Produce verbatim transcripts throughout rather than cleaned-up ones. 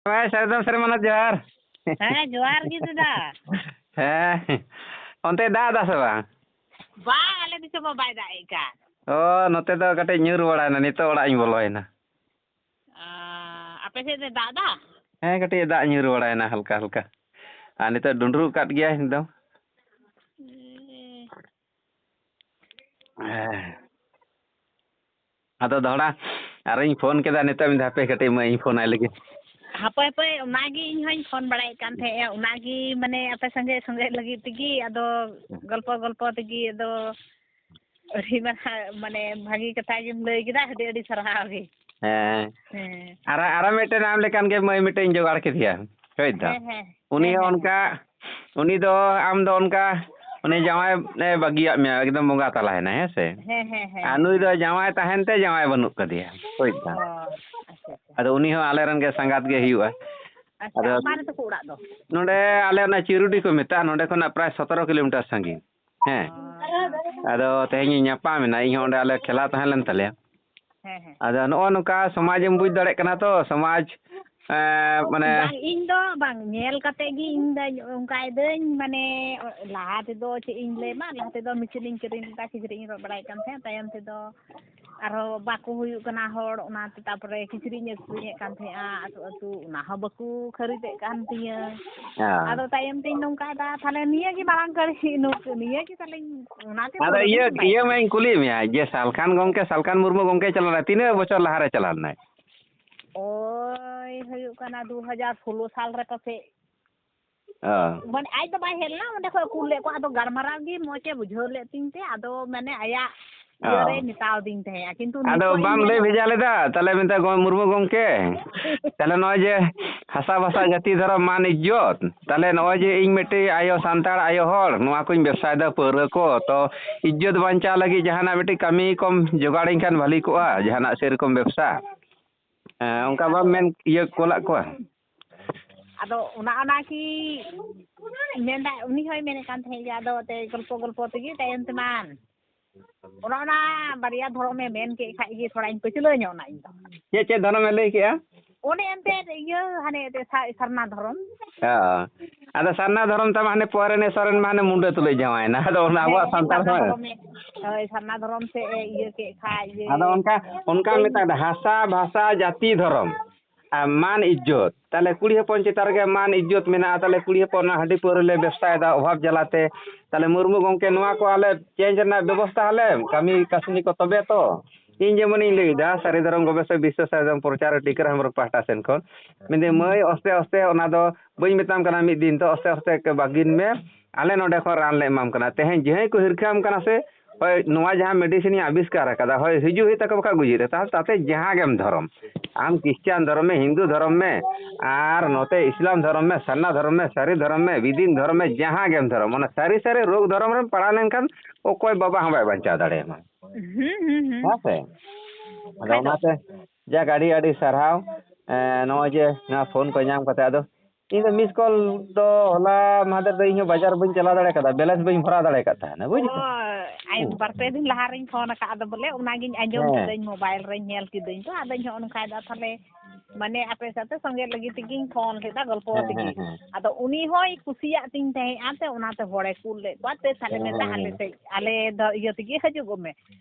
ᱦᱳᱭ, ᱥᱟᱨᱡᱚᱢ ᱥᱮᱨᱢᱟ ᱨᱮᱱᱟᱜ ᱡᱚᱦᱟᱨ᱾ ᱦᱮᱸ, ᱡᱚᱦᱟᱨ ᱜᱮ ᱫᱟᱫᱟ᱾ ᱦᱮᱸ, ᱚᱱᱛᱮ ᱫᱟᱜ ᱮᱫᱟ ᱥᱮ ᱵᱟᱝ? ᱵᱟᱝ, ᱟᱞᱮ ᱫᱤᱥᱚᱢ ᱢᱟ ᱵᱟᱭ ᱫᱟᱜ ᱮᱫ ᱠᱟᱱ᱾ ᱚ, ᱱᱚᱛᱮ ᱫᱚ ᱠᱟᱹᱴᱤᱡ ᱧᱩᱨ ᱵᱟᱲᱟᱭᱮᱱᱟ, ᱱᱤᱛᱚᱜ ᱚᱲᱟᱜ ᱤᱧ ᱵᱚᱞᱚᱭᱮᱱᱟ᱾ ᱟᱸ, ᱟᱯᱮ ᱥᱮᱫ ᱫᱚ ᱫᱟᱜ ᱮᱫᱟ? ᱦᱮᱸ, ᱠᱟᱹᱴᱤᱡ ᱫᱟᱜ ᱧᱩᱨ ᱵᱟᱲᱟᱭᱮᱱᱟ ᱦᱟᱞᱠᱟ ᱦᱟᱞᱠᱟ, ᱟᱨ ᱱᱤᱛᱚᱜ ᱰᱩᱸᱰᱨᱩᱜ ᱟᱠᱟᱫ ᱜᱮᱭᱟᱭ ᱮᱠᱫᱚᱢ᱾ ᱦᱮᱸ᱾ ᱟᱫᱚ ᱫᱚᱦᱲᱟ ᱟᱨᱚᱧ ᱯᱷᱳᱱ ᱠᱮᱫᱟ ᱱᱤᱛᱚᱜ, ᱢᱮᱱᱫᱟ ᱦᱟᱯᱮ ᱠᱟᱹᱴᱤᱡ ᱢᱟᱹᱭ ᱤᱧ ᱯᱷᱳᱱ ᱟᱭ ᱞᱮᱜᱮ᱾ ᱦᱟᱯᱳᱭ, ᱦᱟᱯᱳᱭ, ᱚᱱᱟᱜᱮ ᱤᱧ ᱦᱚᱧ ᱯᱷᱳᱱ ᱵᱟᱲᱟᱭᱮᱫ ᱠᱟᱱ ᱛᱟᱦᱮᱸᱫᱼᱟ, ᱚᱱᱟᱜᱮ ᱢᱟᱱᱮ ᱟᱯᱮ ᱥᱚᱸᱜᱮ, ᱥᱚᱸᱜᱮ ᱞᱟᱹᱜᱤᱫ ᱛᱮᱜᱮ, ᱟᱫᱚ ᱜᱚᱞᱯᱚ, ᱜᱚᱞᱯᱚ ᱛᱮᱜᱮ ᱟᱫᱚ ᱟᱹᱰᱤ ᱢᱟᱨᱟᱝ ᱢᱟᱱᱮ ᱵᱷᱟᱹᱜᱤ ᱠᱟᱛᱷᱟ ᱜᱮᱢ ᱞᱟᱹᱭ ᱠᱮᱫᱟ, ᱟᱹᱰᱤ, ᱟᱹᱰᱤ ᱥᱟᱨᱦᱟᱣ ᱜᱮ᱾ ᱦᱮᱸ᱾ ᱦᱮᱸ᱾ ᱟᱨ, ᱟᱨᱚ ᱢᱤᱫᱴᱮᱱ ᱟᱢ ᱞᱮᱠᱟᱱ ᱜᱮ ᱢᱟᱹᱭ ᱢᱤᱫᱴᱮᱱ ᱤᱧ ᱡᱚᱜᱟᱲ ᱠᱮᱫᱮᱭᱟ, ᱵᱩᱡᱽ ᱫᱟᱢ᱾ ᱦᱮᱸ, ᱦᱮᱸ᱾ ᱩᱱᱤ ᱦᱮᱸ, ᱦᱚᱸ ᱦᱮᱸ, ᱚᱱᱠᱟ, ᱦᱮᱸ᱾ ᱩᱱᱤ ᱫᱚ, ᱟᱢ ᱫᱚ ᱚᱱᱠᱟ, ᱩᱱᱤ ᱡᱟᱶᱟᱭ ᱮ ᱵᱟᱹᱜᱤᱭᱟᱜ ᱢᱮᱭᱟ, ᱮᱠᱫᱚᱢ ᱵᱚᱸᱜᱟ ᱛᱟᱞᱟᱭᱮᱱᱟᱭ, ᱦᱮᱸ ᱥᱮ? ᱦᱮᱸ, ᱦᱮᱸ, ᱦᱮᱸ, ᱟᱨ ᱱᱩᱭ ᱦᱮᱸ᱾ ᱫᱚ ᱡᱟᱶᱟᱭ ᱛᱟᱦᱮᱱ ᱛᱮ ᱡᱟᱶᱟᱭ ᱵᱟᱹᱱᱩᱜ ᱠᱟᱫᱮᱭᱟ, ᱵᱩᱡᱽ ᱫᱟᱢ᱾ ᱚ, ᱟᱪᱪᱷᱟ, ᱟᱪᱪᱷᱟ᱾ ᱟᱫᱚ ᱩᱱᱤ ᱦᱚᱸ ᱟᱞᱮ ᱨᱮᱱ ᱜᱮ ᱥᱟᱸᱜᱟᱛ ᱜᱮ ᱦᱩᱭᱩᱜᱼᱟ᱾ ᱟᱪᱪᱷᱟ, ᱟᱫᱚ ᱚᱠᱟ ᱨᱮ ᱛᱟᱠᱚ ᱚᱲᱟᱜ ᱫᱚ? ᱱᱚᱰᱮ ᱟᱞᱮ ᱚᱱᱟ ᱪᱤᱨᱩᱰᱤ ᱠᱚ ᱢᱮᱛᱟᱜᱼᱟ, ᱱᱚᱰᱮ ᱠᱷᱚᱱᱟᱜ ᱯᱨᱟᱭ ᱥᱚᱛᱨᱚ ᱠᱤᱞᱳᱢᱤᱴᱟᱨ ᱥᱟᱺᱜᱤᱧ᱾ ᱦᱮᱸ᱾ ᱚ᱾ ᱟᱫᱚ ᱛᱮᱦᱮᱧ ᱤᱧ ᱧᱟᱯᱟᱢ ᱮᱱᱟ, ᱤᱧ ᱦᱚᱸ ᱚᱸᱰᱮ ᱟᱞᱮ ᱠᱷᱮᱞᱟ ᱛᱟᱦᱮᱸ ᱞᱮᱱ ᱛᱟᱞᱮᱭᱟ᱾ ᱦᱮᱸ, ᱦᱮᱸ᱾ ᱟᱫᱚ ᱱᱚᱜᱼᱚ ᱱᱚᱝᱠᱟ ᱥᱚᱢᱟᱡᱽ ᱮᱢ ᱵᱩᱡᱽ ᱫᱟᱲᱮᱭᱟᱜ ᱠᱟᱱᱟ ᱛᱚ, ᱥᱚᱢᱟᱡᱽ, ᱮᱸ, ᱢᱟᱱᱮ ᱵᱟᱝ, ᱤᱧ ᱫᱚ ᱵᱟᱝ, ᱧᱮᱞ ᱠᱟᱛᱮ ᱜᱮ ᱤᱧ ᱫᱚᱧ ᱚᱱᱠᱟᱭ ᱫᱟᱹᱧ, ᱢᱟᱱᱮ, ᱞᱟᱦᱟ ᱛᱮᱫᱚ ᱪᱮᱫ ᱤᱧ ᱞᱟᱹᱭ ᱟᱢᱟ, ᱞᱟᱦᱟ ᱛᱮᱫᱚ ᱢᱮᱥᱤᱱ ᱤᱧ ᱠᱤᱨᱤᱧ ᱞᱮᱫᱟ, ᱠᱤᱪᱨᱤᱡ ᱤᱧ ᱨᱚᱜ ᱵᱟᱲᱟᱭᱮᱫ ᱠᱟᱱ ᱛᱟᱦᱮᱸᱫ, ᱛᱟᱭᱚᱢ ᱛᱮᱫᱚ ᱟᱨᱦᱚᱸ ᱵᱟᱠᱚ ᱦᱩᱭᱩᱜ ᱠᱟᱱᱟ ᱦᱚᱲ, ᱚᱱᱟ ᱛᱮ ᱛᱟᱨᱯᱚᱨᱮ ᱠᱤᱪᱨᱤᱡ ᱤᱧ ᱟᱹᱠᱷᱨᱤᱧᱮᱫ ᱠᱟᱱ ᱛᱟᱦᱮᱸᱫᱼᱟ ᱟᱹᱛᱩ ᱟᱹᱛᱩ, ᱚᱱᱟ ᱦᱚᱸ ᱵᱟᱠᱚ ᱠᱷᱟᱹᱨᱤᱫᱮᱫ ᱠᱟᱱ ᱛᱤᱧᱟᱹ᱾ ᱦᱮᱸ᱾ ᱟᱫᱚ ᱛᱟᱭᱚᱢ ᱛᱮᱧ ᱱᱚᱝᱠᱟᱭᱮᱫᱟ, ᱛᱟᱦᱞᱮ ᱱᱤᱭᱟᱹ ᱜᱮ ᱢᱟᱨᱟᱝ ᱠᱟᱹᱨᱤ, ᱱᱩᱠᱩ, ᱱᱤᱭᱟᱹ ᱜᱮ ᱛᱟᱦᱞᱮᱧ, ᱚᱱᱟᱛᱮ ᱟᱫᱚ ᱯᱩᱨᱟᱹ ᱤᱭᱟᱹ, ᱫᱚᱧ ᱵᱟᱭ ᱤᱭᱟᱹ ᱠᱟᱹᱢᱤ᱾ ᱢᱟᱧ ᱠᱩᱞᱤᱭᱮᱫ ᱢᱮᱭᱟ ᱡᱮ ᱥᱟᱞᱠᱷᱟᱱ ᱜᱚᱢᱠᱮ, ᱥᱟᱞᱠᱷᱟᱱ ᱢᱩᱨᱢᱩ ᱜᱚᱢᱠᱮ ᱪᱟᱞᱟᱣ ᱞᱮᱱᱟ, ᱛᱤᱱᱟᱹᱜ ᱵᱚᱪᱷᱚᱨ ᱞᱟᱦᱟᱨᱮ ᱪᱟᱞᱟᱣ ᱞᱮᱱᱟᱭ? ᱳᱭ ᱦᱩᱭᱩᱜ ᱠᱟᱱᱟ ᱫᱩ ᱦᱟᱡᱟᱨ ᱥᱳᱞᱳ ᱥᱟᱞ ᱨᱮ ᱯᱟᱥᱮᱡ᱾ ᱚ᱾ ᱢᱟᱱᱮ ᱟᱡ ᱫᱚ ᱵᱟᱭ ᱦᱮᱡ ᱞᱮᱱᱟ, ᱚᱸᱰᱮ ᱠᱷᱚᱡ ᱠᱩᱞ ᱞᱮᱫ ᱠᱚᱣᱟ, ᱟᱫᱚ ᱜᱟᱞᱢᱟᱨᱟᱣ ᱜᱮ ᱢᱚᱡᱽ ᱮ ᱵᱩᱡᱷᱟᱹᱣ ᱞᱮᱫ ᱛᱤᱧ ᱛᱮ, ᱟᱫᱚ ᱢᱟᱱᱮ ᱟᱭᱟᱜ ᱚ᱾ ᱤᱭᱟᱹ ᱨᱮᱭ ᱢᱮᱛᱟᱣ ᱫᱤᱧ ᱛᱟᱦᱮᱸᱜᱼᱟ, ᱠᱤᱱᱛᱩ ᱟᱫᱚ ᱱᱤᱛᱚᱜ ᱵᱟᱢ ᱤᱧ ᱞᱟᱹᱭ ᱧᱮᱞ ᱵᱷᱮᱡᱟ ᱞᱮᱫᱟ? ᱛᱟᱦᱞᱮ ᱢᱮᱛᱟ ᱠᱚ ᱢᱩᱨᱢᱩ ᱜᱚᱢᱠᱮ, ᱛᱟᱦᱞᱮ ᱱᱚᱜᱼᱚᱭ ᱡᱮ ᱦᱟᱥᱟ ᱵᱷᱟᱥᱟ ᱡᱟᱹᱛᱤ ᱫᱷᱚᱨᱚᱢ ᱢᱟᱱ ᱤᱡᱽᱡᱚᱛ, ᱛᱟᱦᱞᱮ ᱱᱚᱜᱼᱚᱭ ᱡᱮ ᱤᱧ ᱢᱤᱫᱴᱤᱡ ᱟᱭᱳ ᱥᱟᱱᱛᱟᱲ ᱟᱭᱳ ᱦᱚᱲ ᱱᱚᱣᱟ ᱠᱚᱧ ᱵᱮᱵᱽᱥᱟᱭᱮᱫᱟ ᱯᱟᱹᱣᱨᱟᱹ ᱠᱚ, ᱛᱚ ᱤᱡᱽᱡᱚᱛ ᱵᱟᱧᱪᱟᱣ ᱞᱟᱹᱜᱤᱫ ᱡᱟᱦᱟᱱᱟᱜ ᱢᱤᱫᱴᱤᱡ ᱠᱟᱹᱢᱤ ᱠᱚᱢ ᱡᱚᱜᱟᱲᱤᱧ ᱠᱷᱟᱱ ᱵᱷᱟᱹᱞᱤ ᱠᱚᱜᱼᱟ, ᱡᱟᱦᱟᱱᱟᱜ ᱥᱮᱨᱚᱠᱚᱢ ᱵᱮᱵᱽᱥᱟ᱾ ᱦᱮᱸ, ᱦᱮᱸ, ᱚᱱᱠᱟ ᱟᱫᱚ ᱵᱟᱢ ᱢᱮᱱ ᱤᱭᱟᱹ ᱠᱚᱞᱟᱜ ᱠᱚᱣᱟ? ᱟᱫᱚ ᱚᱱᱟ, ᱚᱱᱟ ᱠᱤ ᱢᱮᱱᱫᱟ, ᱩᱱᱤ ᱦᱚᱸᱭ ᱢᱮᱱᱮᱫ ᱠᱟᱱ ᱛᱟᱦᱮᱸᱫ ᱜᱮ, ᱟᱫᱚ ᱮᱱᱛᱮᱫ ᱜᱚᱞᱯᱚ ᱜᱚᱞᱯᱚ ᱛᱮᱜᱮ ᱛᱟᱭᱚᱢ ᱛᱮᱢᱟ ᱚᱱᱟ, ᱚᱱᱟ ᱵᱟᱨᱭᱟ ᱫᱷᱚᱨᱚᱢᱮ ᱢᱮᱱ ᱠᱮᱫ ᱠᱷᱟᱡ ᱜᱮ ᱛᱷᱚᱲᱟᱧ ᱯᱟᱹᱪᱷᱞᱟᱹ ᱧᱚᱜ ᱮᱱᱟ ᱤᱧ ᱫᱚ᱾ ᱪᱮᱫ, ᱪᱮᱫ ᱫᱷᱚᱨᱚᱢᱮ ᱞᱟᱹᱭ ᱠᱮᱜᱼᱟ? ᱚᱱᱮ ᱮᱱᱛᱮᱫ ᱤᱭᱟᱹ ᱦᱟᱱᱮ ᱮᱱᱛᱮᱫ ᱥᱟ- ᱥᱟᱨᱱᱟ ᱫᱷᱚᱨᱚᱢ᱾ ᱦᱮᱸ᱾ ᱟᱫᱚ ᱥᱟᱨᱱᱟ ᱫᱷᱚᱨᱚᱢ ᱛᱟᱢᱟ ᱦᱟᱱᱮ ᱯᱚᱨᱮᱱᱮ ᱥᱚᱨᱮᱱ ᱢᱟ ᱦᱟᱱᱮ ᱢᱩᱱᱰᱟᱹ ᱛᱩᱞᱩᱡ ᱡᱟᱶᱟᱭᱮᱱᱟ᱾ ᱟᱫᱚ ᱚᱱᱟ ᱟᱵᱚᱣᱟᱜ ᱦᱮᱸ, ᱥᱟᱱᱛᱟᱲ ᱥᱟᱨᱱᱟ ᱦᱚᱸ᱾ ᱫᱷᱚᱨᱚᱢᱮ, ᱦᱳᱭ, ᱥᱟᱨᱱᱟ ᱫᱷᱚᱨᱚᱢ ᱥᱮ ᱮ ᱤᱭᱟᱹ ᱠᱮᱫ ᱠᱷᱟᱡ ᱡᱮ ᱟᱫᱚ ᱚᱱᱠᱟ, ᱚᱱᱠᱟ ᱵᱟᱹᱧ ᱢᱮᱛᱟᱜ ᱦᱟᱥᱟ, ᱵᱷᱟᱥᱟ, ᱡᱟᱹᱛᱤ, ᱫᱷᱚᱨᱚᱢ ᱟᱨ ᱢᱟᱱ ᱤᱡᱽᱡᱚᱛ᱾ ᱛᱟᱦᱞᱮ ᱠᱩᱲᱤ ᱦᱚᱯᱚᱱ ᱪᱮᱛᱟᱱ ᱨᱮᱜᱮ ᱢᱟᱱ ᱤᱡᱽᱡᱚᱛ ᱢᱮᱱᱟᱜᱼᱟ᱾ ᱛᱟᱦᱞᱮ ᱠᱩᱲᱤ ᱦᱚᱯᱚᱱ ᱚᱱᱟ ᱦᱟᱺᱰᱤ ᱯᱟᱹᱣᱨᱟᱹ ᱞᱮ ᱵᱮᱵᱥᱟᱭᱮᱫᱟ ᱚᱵᱷᱟᱵᱽ ᱡᱟᱞᱟᱛᱮ᱾ ᱛᱟᱦᱞᱮ ᱢᱩᱨᱢᱩ ᱜᱚᱢᱠᱮ ᱱᱚᱣᱟ ᱠᱚ ᱟᱞᱮ ᱪᱮᱧᱡᱽ ᱨᱮᱱᱟᱜ ᱵᱮᱵᱚᱥᱛᱟ ᱟᱞᱮ ᱠᱟᱹᱢᱤ ᱠᱟᱹᱥᱱᱤ ᱠᱚ ᱛᱚᱵᱮ ᱛᱚ᱾ ᱤᱧ ᱡᱮᱢᱚᱱᱤᱧ ᱞᱟᱹᱭᱫᱟ, ᱥᱟᱹᱨᱤ ᱫᱷᱚᱨᱚᱢ ᱜᱚᱵᱮᱥᱚᱠ ᱵᱤᱥᱥᱚ ᱥᱟᱨᱡᱚᱢ ᱯᱨᱚᱪᱟᱨ ᱴᱤᱠᱟᱹᱨᱟᱢ ᱦᱮᱢᱵᱨᱚᱢ ᱯᱟᱦᱴᱟ ᱥᱮᱱ ᱠᱷᱚᱱ᱾ ᱢᱮᱱᱫᱟᱹᱧ, ᱢᱟᱹᱭ, ᱟᱥᱛᱮ ᱟᱥᱛᱮ ᱚᱱᱟ ᱫᱚ ᱵᱟᱹᱧ ᱢᱮᱛᱟᱢ ᱠᱟᱱᱟ ᱢᱤᱫ ᱫᱤᱱ ᱛᱚ, ᱟᱥᱛᱮ ᱟᱥᱛᱮ ᱵᱟᱹᱜᱤᱱ ᱢᱮ, ᱟᱞᱮ ᱱᱚᱰᱮ ᱠᱷᱚᱱ ᱨᱟᱱ ᱞᱮ ᱮᱢᱟᱢ ᱠᱟᱱᱟ᱾ ᱛᱮᱦᱮᱧ ᱡᱟᱦᱟᱸᱭ ᱠᱚ ᱦᱤᱨᱠᱷᱟᱹᱣᱟᱢ ᱠᱟᱱᱟ ᱥᱮ, ᱦᱳᱭ, ᱱᱚᱣᱟ ᱡᱟᱦᱟᱸ ᱢᱮᱰᱤᱥᱤᱱ ᱤᱧ ᱟᱵᱤᱥᱠᱟᱨ ᱟᱠᱟᱫᱟ, ᱦᱳᱭ, ᱦᱤᱡᱩᱜ ᱦᱩᱭᱩᱜ ᱛᱟᱠᱚ, ᱵᱟᱠᱷᱟᱡ ᱜᱩᱡᱩᱜ ᱨᱮ᱾ ᱛᱟᱦᱞᱮ ᱛᱟᱛᱮ ᱡᱟᱦᱟᱸ ᱜᱮᱢ ᱫᱷᱚᱨᱚᱢ, ᱟᱢ ᱠᱷᱨᱤᱥᱪᱟᱱ ᱫᱷᱚᱨᱚᱢ ᱢᱮ, ᱦᱤᱱᱫᱩ ᱫᱷᱚᱨᱚᱢ ᱢᱮ, ᱟᱨ ᱱᱚᱛᱮ ᱤᱥᱞᱟᱢ ᱫᱷᱚᱨᱚᱢ ᱢᱮ, ᱥᱟᱨᱱᱟ ᱫᱷᱚᱨᱚᱢ ᱢᱮ, ᱥᱟᱹᱨᱤ ᱫᱷᱚᱨᱚᱢ ᱢᱮ, ᱵᱤᱫᱤᱱ ᱫᱷᱚᱨᱚᱢ ᱢᱮ, ᱡᱟᱦᱟᱸ ᱜᱮᱢ ᱫᱷᱚᱨᱚᱢ, ᱚᱱᱟ ᱥᱟᱹᱨᱤ ᱥᱟᱹᱨᱤ ᱨᱳᱜᱽ ᱫᱷᱚᱨᱚᱢ ᱨᱮᱢ ᱯᱟᱲᱟᱣ ᱞᱮᱱᱠᱷᱟᱱ ᱚᱠᱚᱭ ᱵᱟᱵᱟ ᱦᱚᱸ ᱵᱟᱭ ᱵᱟᱧᱪᱟᱣ ᱫᱟᱲᱮᱭᱟᱢᱟ᱾ ᱦᱩᱸ, ᱦᱩᱸ, ᱦᱩᱸ᱾ ᱦᱮᱸ ᱥᱮ? ᱟᱫᱚ ᱠᱷᱟᱡ ᱫᱚ᱾ ᱚᱱᱟᱛᱮ ᱡᱟᱠ, ᱟᱹᱰᱤ ᱟᱹᱰᱤ ᱥᱟᱨᱦᱟᱣ᱾ ᱮᱸ, ᱱᱚᱜᱼᱚᱭ ᱡᱮ ᱱᱚᱣᱟ ᱯᱷᱳᱱ ᱠᱚ ᱧᱟᱢ ᱠᱟᱛᱮ, ᱟᱫᱚ ᱤᱧ ᱫᱚ ᱢᱤᱥ ᱠᱚᱞ ᱫᱚ ᱦᱚᱞᱟ ᱢᱟᱦᱫᱮᱨ ᱫᱚ ᱤᱧ ᱦᱚᱸ ᱵᱟᱡᱟᱨ ᱵᱟᱹᱧ ᱪᱟᱞᱟᱣ ᱫᱟᱲᱮ ᱠᱟᱫᱟ, ᱵᱮᱞᱮᱱᱥ ᱵᱟᱹᱧ ᱵᱷᱚᱨᱟᱣ ᱫᱟᱲᱮ ᱠᱟᱫ ᱛᱟᱦᱮᱱᱟ, ᱵᱩᱡᱽ ᱚ, ᱠᱮᱫᱟᱢ? ᱟᱭ-, ᱦᱮᱸ᱾ ᱵᱟᱨ ᱯᱮ ᱫᱤᱱ ᱞᱟᱦᱟ ᱨᱤᱧ ᱯᱷᱳᱱ ᱟᱠᱟᱫ, ᱟᱫᱚ ᱵᱚᱞᱮ ᱚᱱᱟᱜᱤᱧ ᱟᱸᱡᱚᱢ ᱦᱮᱸ᱾ ᱠᱤᱫᱟᱹᱧ ᱢᱳᱵᱟᱭᱤᱞ ᱨᱮᱧ ᱧᱮᱞ ᱠᱤᱫᱟᱹᱧ ᱛᱚ, ᱟᱫᱚᱧ ᱦᱚᱸ ᱚᱱᱠᱟᱭᱮᱫᱟ ᱛᱟᱦᱞᱮ, ᱢᱟᱱᱮ ᱟᱯᱮ ᱥᱟᱛᱮ ᱥᱚᱸᱜᱮ ᱞᱟᱹᱜᱤᱫ ᱛᱮᱜᱤᱧ ᱯᱷᱳᱱ ᱞᱮᱫᱟ, ᱜᱚᱞᱯᱚ ᱦᱮᱸ, ᱛᱮᱜᱮ᱾ ᱦᱮᱸ, ᱦᱮᱸ᱾ ᱟᱫᱚ ᱩᱱᱤ ᱦᱚᱸᱭ ᱠᱩᱥᱤᱭᱟᱜ ᱛᱤᱧ ᱛᱟᱦᱮᱸᱫᱼᱟ ᱛᱮ, ᱚᱱᱟᱛᱮ ᱦᱚᱲᱮ ᱠᱩᱞ ᱞᱮᱫ ᱠᱚᱣᱟ ᱛᱮ, ᱛᱟᱦᱞᱮ ᱦᱮᱸ, ᱢᱮᱱᱫᱟ ᱦᱮᱸ, ᱟᱞᱮ ᱦᱮᱸ᱾ ᱥᱮᱫ, ᱟᱞᱮ ᱫᱚ ᱤᱭᱟᱹ ᱛᱮᱜᱮ ᱦᱤᱡᱩᱜᱚᱜ ᱢᱮ᱾